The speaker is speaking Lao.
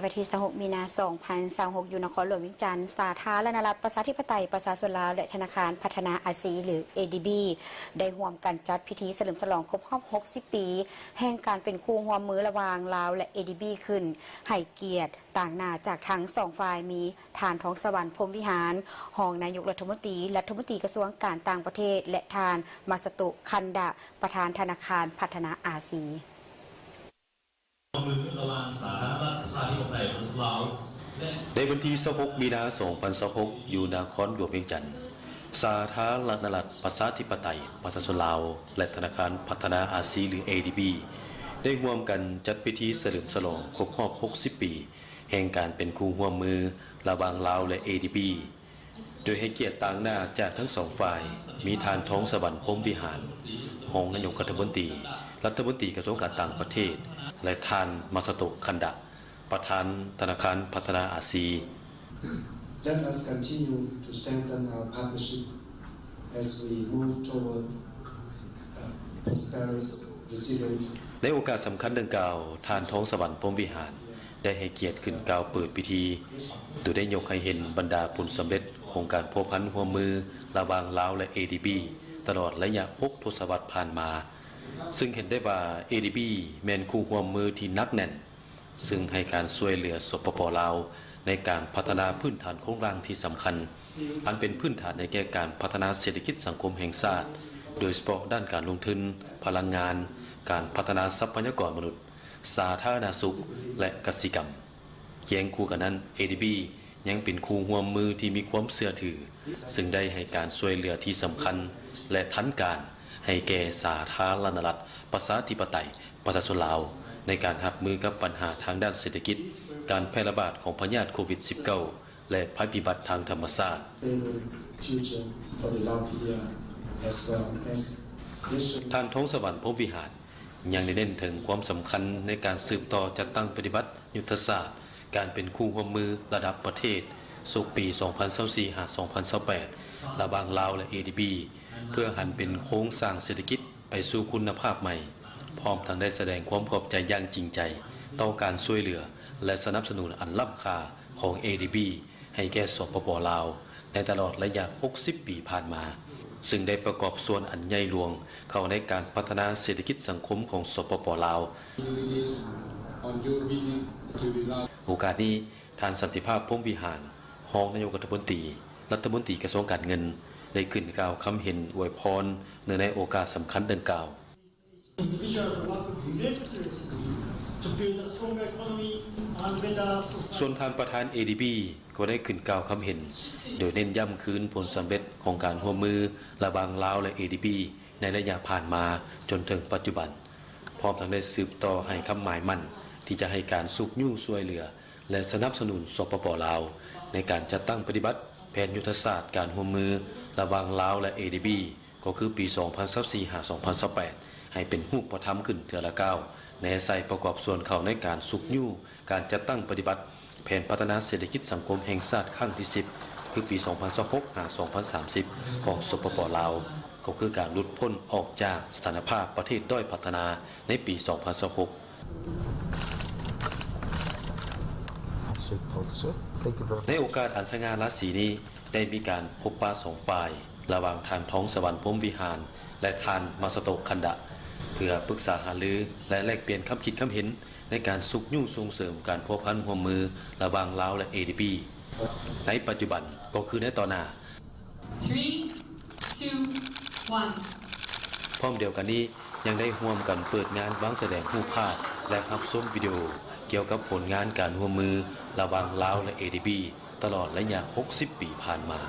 ວັນທີຊາວຫົກ ມີນາ ສອງພັນຊາວຫົກ ຢູ່ນະຄອນຫຼວງວຽງຈັນ, ສາທາລະນະລັດ ປະຊາທິປະໄຕ ປະຊາຊົນລາວ ແລະ ທະນາຄານພັດທະນາອາຊີ ຫຼື ເອດີບີ ໄດ້ຮ່ວມກັນຈັດພິທີສະເຫຼີມສະຫຼອງຄົບຮອບ ຫົກສິບ ປີ ແຫ່ງການເປັນຄູ່ຮ່ວມມືລະຫວ່າງລາວ ແລະ ເອດີບີ ຂຶ້ນ, ໃຫ້ກຽດຕາງໜ້າຈາກທັງສອງຝ່າຍ ມີທ່ານ ທອງສະຫວັນ ພົມວິຫານ ຮອງນາຍົກລັດຖະມົນຕີ, ລັດຖະມົນຕີກະຊວງການຕ່າງປະເທດ ແລະ ທ່ານ ມາສະໂຕະ ຄັນດະ ປະທານທະນາຄານພັດທະນາອາຊີ. ຮ່ວມມືລະຫວ່າງສາທາລະນະລັດປະຊາທິປະໄຕປະຊາຊົນລາວ ແລະ ໃນວັນທີຊາວຫົກ ມີນາ ສອງພັນຊາວຫົກ ຢູ່ນະຄອນຫຼວງວຽງຈັນ, ສາທາລະນະລັດປະຊາທິປະໄຕປະຊາຊົນລາວ ແລະ ທະນາຄານພັດທະນາອາຊີ ຫຼື ເອດີບີ ໄດ້ຮ່ວມກັນຈັດພິທີສະເຫຼີມສະຫຼອງຄົບຮອບ ຫົກສິບ ປີ ແຫ່ງການເປັນຄູ່ຮ່ວມມືລະຫວ່າງລາວ ແລະ ເອດີບີ ໂດຍໃຫ້ກຽດຕາງໜ້າຈາກທັງສອງຝ່າຍ ມີທ່ານ ທອງສະຫວັນ ພົມວິຫານ ຮອງນາຍົກລັດຖະມົນຕີ, ລັດຖະມົນຕີກະຊວງການຕ່າງປະເທດ ແລະ ທ່ານ ມາສະໂຕະ ຄັນດະ ປະທານທະນາຄານພັດທະນາອາຊີ. Let us continue to strengthen our partnership as we move toward a prosperous, resilient ໃນໂອກາດສຳຄັນດັ່ງກ່າວ, ທ່ານ ທອງສະຫວັນ ພົມວິຫານ ໄດ້ໃຫ້ກຽດຂຶ້ນກ່າວເປີດພິທີ, ໂດຍໄດ້ຍົກໃຫ້ເຫັນບັນດາຜົນສຳເລັດຂອງການພົວພັນຮ່ວມມືລະຫວ່າງລາວ ແລະ ເອດີບີ ຕະຫຼອດໄລຍະຫົກທົດສະວັດຜ່ານມາ, ຊຶ່ງເຫັນໄດ້ວ່າ ເອດີບີ ແມ່ນຄູ່ຮ່ວມມືທີ່ໜັກແໜ້ນ, ຊຶ່ງໃຫ້ການຊ່ວຍເຫຼືອ ສປປ ລາວ ໃນການພັດທະນາພື້ນຖານໂຄງລ່າງທີ່ສຳຄັນ, ອັນເປັນພື້ນຖານໃຫ້ແກ່ການພັດທະນາເສດຖະກິດສັງຄົມແຫ່ງຊາດ, ໂດຍສະເພາະດ້ານການລົງທຶນ, ພະລັງງານ, ການພັດທະນາຊັບພະຍາກອນມະນຸດ, ສາທາລະນະສຸກ ແລະ ກະສິກຳ. ຄຽງຄູ່ກັນນັ້ນ, ເອດີບີ ຍັງເປັນຄູ່ຮ່ວມມືທີ່ມີຄວາມເຊື່ອຖື, ຊຶ່ງໄດ້ໃຫ້ການຊ່ວຍເຫຼືອທີ່ສຳຄັນ ແລະ ທັນການ ໃຫ້ແກ່ສາທາລະນະລັດ ປະຊາທິປະໄຕ ປະຊາຊົນລາວ ໃນການຮັບມືກັບບັນຫາທາງດ້ານເສດຖະກິດ, ການແຜ່ລະບາດຂອງພະຍາດໂຄວິດ ສິບເກົ້າ ແລະ ໄພພິບັດທາງທຳມະຊາດ. Stable future for the Lao P D R as well as Asian. ທ່ານ ທອງສະຫວັນ ພົມວິຫານ ຍັງໄດ້ເນັ້ນເຖິງຄວາມສຳຄັນໃນການສືບຕໍ່ຈັດຕັ້ງປະຕິບັດຍຸດທະສາດການເປັນຄູ່ຮ່ວມມືລະດັບປະເທດ ສົກປີສອງພັນຊາວສີ່ ຫາ ສອງພັນຊາວແປດ ລະຫວ່າງລາວ ແລະ ເອດີບີ ເພື່ອຫັນເປັນໂຄງສ້າງເສດຖະກິດໄປສູ່ຄຸນນະພາບໃໝ່, ພ້ອມທັງໄດ້ສະແດງຄວາມຂອບໃຈຢ່າງຈິງໃຈຕໍ່ການຊ່ວຍເຫຼືອ ແລະ ສະໜັບສະໜູນອັນລ້ຳຄ່າຂອງ ເອດີບີ ໃຫ້ແກ່ ສປປ ລາວ ໃນຕະຫຼອດໄລຍະຫົກສິບປີຜ່ານມາ, ຊຶ່ງໄດ້ປະກອບສ່ວນອັນໃຫຍ່ຫຼວງເຂົ້າໃນການພັດທະນາເສດຖະກິດສັງຄົມຂອງ ສປປ ລາວ. Delegation on your visit to the Lao. ໂອກາດນີ້, ທ່ານ ສັນຕິພາບ ພົມວິຫານ ຮອງນາຍົກລັດຖະມົນຕີ, ລັດຖະມົນຕີກະຊວງການເງິນ ໄດ້ຂຶ້ນກ່າວຄຳເຫັນອວຍພອນເນື່ອງໃນໂອກາດສຳຄັນດັ່ງກ່າວ. Individuals work relentlessly to build a stronger economy and better society. ສ່ວນທ່ານປະທານ ເອດີບີ ກໍໄດ້ຂຶ້ນກ່າວຄຳເຫັນ, ໂດຍເນັ້ນຢ້ຳຄືນຜົນສຳເລັດຂອງການຮ່ວມມືລະຫວ່າງລາວ ແລະ ເອດີບີ ໃນໄລຍະຜ່ານມາຈົນເຖິງປັດຈຸບັນ, ພ້ອມທັງໄດ້ສືບຕໍ່ໃຫ້ຄຳໝາຍໝັ້ນທີ່ຈະໃຫ້ການຊຸກຍູ້ຊ່ວຍເຫຼືອ ແລະ ສະໜັບສະໜູນ ສປປ ລາວ ໃນການຈັດຕັ້ງປະຕິບັດແຜນຍຸດທະສາດການຮ່ວມມືລະຫວ່າງລາວ ແລະ ເອດີບີ ກໍຄືປີສອງພັນຊາວສີ່ ຫາ ສອງພັນຊາວແປດ ໃຫ້ເປັນຮູບປະທຳຂຶ້ນເທື່ອລະກ້າວ, ແນໃສ່ປະກອບສ່ວນເຂົ້າໃນການຊຸກຍູ້ການຈັດຕັ້ງປະຕິບັດແຜນພັດທະນາເສດຖະກິດສັງຄົມແຫ່ງຊາດຄັ້ງທີສິບ ຄືປີສອງພັນຊາວຫົກ ຫາ ສອງພັນສາມສິບ ຂອງ ສປປ ລາວ, ກໍຄືການຫຼຸດພົ້ນອອກຈາກສະຖານະພາບປະເທດດ້ອຍພັດທະນາໃນປີສອງພັນຊາວຫົກ. ໃນໂອກາດອັນສະຫງ່າລາສີນີ້, ໄດ້ມີການພົບປະສອງຝ່າຍ ລະຫວ່າງທ່ານ ທອງສະຫວັນ ພົມວິຫານ ແລະ ທ່ານ ມາສະໂຕະ ຄັນດະ ເພື່ອປຶກສາຫາລື ແລະ ແລກປ່ຽນຄຳຄິດຄຳເຫັນໃນການຊຸກຍູ້ສົ່ງເສີມການພົວພັນຮ່ວມມືລະຫວ່າງລາວ ແລະ ເອດີບີ ໃນປັດຈຸບັນ ກໍຄືໃນຕໍ່ໜ້າ. Three, two, one. ພ້ອມດຽວກັນນີ້, ຍັງໄດ້ຮ່ວມກັນເປີດງານວາງສະແດງຮູບພາບ ແລະ ຮັບຊົມວິດີໂອກ່ຽວກັບຜົນງານການຮ່ວມມືລະຫວ່າງລາວ ແລະ ເອດີບີ ຕະຫຼອດໄລຍະຫົກສິບປີຜ່ານມາ.